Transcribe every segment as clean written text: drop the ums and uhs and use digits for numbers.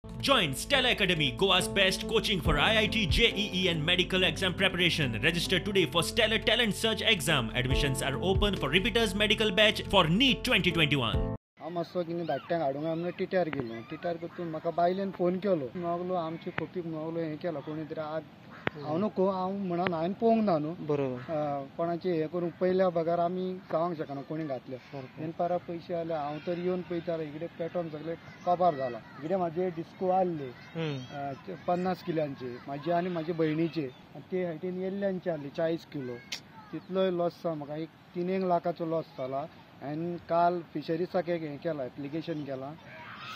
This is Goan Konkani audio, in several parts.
Join Stella Academy, Goa's best coaching for IIT, JEE, and medical exam preparation. Register today for Stellar Talent Search exam. Admissions are open for repeaters medical batch for NEET 2021. हांव मातसो कितें धाकट्यांक हाडूंक काय म्हणून टिट्यार गेलो. टिट्यार वचून म्हाका बायलेन फोन केलो. म्हणूंक आमचे खोपीक म्हणूंक हें केलां कोणी तरी आग. हांव नको हांव म्हणून हांवें पळोवंक ना न्हू. बरोबर. कोणाचें हें करूंक पयल्या बगर आमी जावंक शकना कोणी घातले. तेन पारा पयशे जाल्यार हांव तर येवन पळयता इकडे पेटोन सगळे काबार जाला. इकडे म्हाजे डिस्को आहले 50 किलांचे म्हाजे आनी म्हाजे भयणीचे, ते सायडीन येल्ल्यांचे आहले 40 किलो. तितलोय लॉस जाला म्हाका, एक 3 लाखाचो लॉस जाला. आनी काल फिशरीजाक एक हें केलां, एप्लिकेशन केलां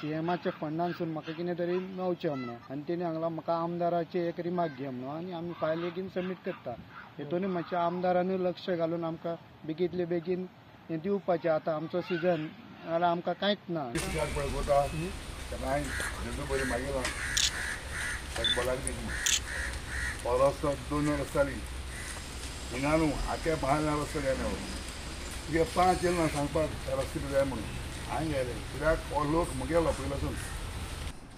सीएमाच्या फंडांसून म्हाका कितें तरी मेवचें म्हणून. आनी तेणी सांगलां म्हाका आमदाराचें एक रिमार्क घे म्हणून, आनी आमी फायल बेगीन सबमीट करता. हेतून मातशें आमदारानूय लक्ष घालून आमकां बेगींतले बेगीन हें दिवपाचें. आतां आमचो सिजन जाल्यार आमकां कांयच ना. तुगे 5 येयले ना सांगपाक रस्ते जाय म्हणून हांवें गेलें कित्याक हो लोक म्हगेलो पयल्यासून.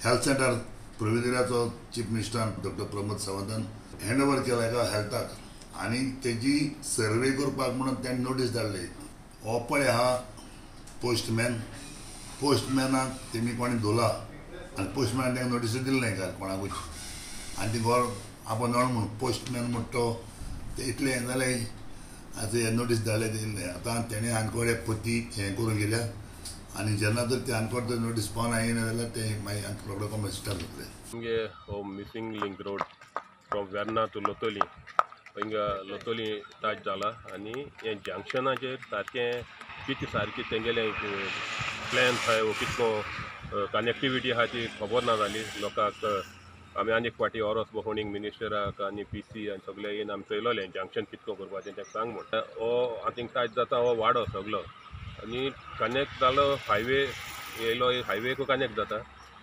हेल्थ सेंटर प्रविदेराचो चीफ मिनिस्टरान डॉक्टर प्रमोद सावंतान हँड ओवर केला एका हेल्थाक, आनी तेजी सर्वे करपाक म्हणून ताणें नोटीस धाडली. हो पळय आहा पोस्टमॅन, पोस्टमॅनाक तेमी कोणी धुला आनी पोस्टमॅनान तांकां नोटीसूय दिली ना काल कोणाकूच, आनी ती घर आपूण जाण म्हणून पोस्टमॅन म्हणटा तो ते इतलें हें जालें. आतां हे नोटीस धाडले दिल्ले. आतां तेणें आनकोडे पती हें करून गेल्या, आनी जेन्ना तर ते आनकोड जर नोटीस पावना येयना जाल्यार ते मागीर आमकां रोखडो कॉमर्स स्टार्ट जातले. आमगे हो missing link road from Verna to Loutolim, हिंगा लोतोली टच जाला आनी हे जंक्शनाचेर सारकें कितें सारकें तेंगेलें प्लॅन आहाय वो कितको कनेक्टिविटी आहा ती खबर ना जाली लोकांक. आमी आनी एक फावटी ओरोस भोंवणीक मिनिस्टराक आनी पी सी आनी सगळे येवन आमी चोयलोलें जंक्शन कितको करपाचें ताका सांग म्हूण. हो आतां थिंग टच जाता हो वाडो सगलो आनी कनेक्ट जालो हायवे येयलो, हायवेकू कनेक्ट जाता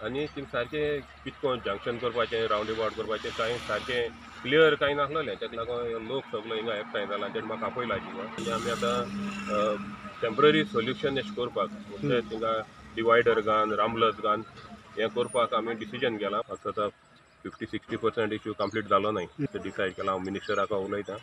आनी थिंग सारकें कितको जंक्शन करपाचें, रावंड एबावट करपाचें कांय सारकें क्लियर कांय नासलेलें. ताका लागून लोक सगलो हिंगा एकठांय जाला आनी तेणें म्हाका आपयला हिंगा. आनी आमी आतां टेंपररी सोल्युशन अशें करपाक म्हणजे थिंगा डिवायडर घान, रामलस घान हें करपाक आमी डिसिजन घेलां. आतां 50-60% इश्यू कंप्लीट जालो न्हय, ते डिसायड केलां. हांव मिनिस्टराक उलयतां.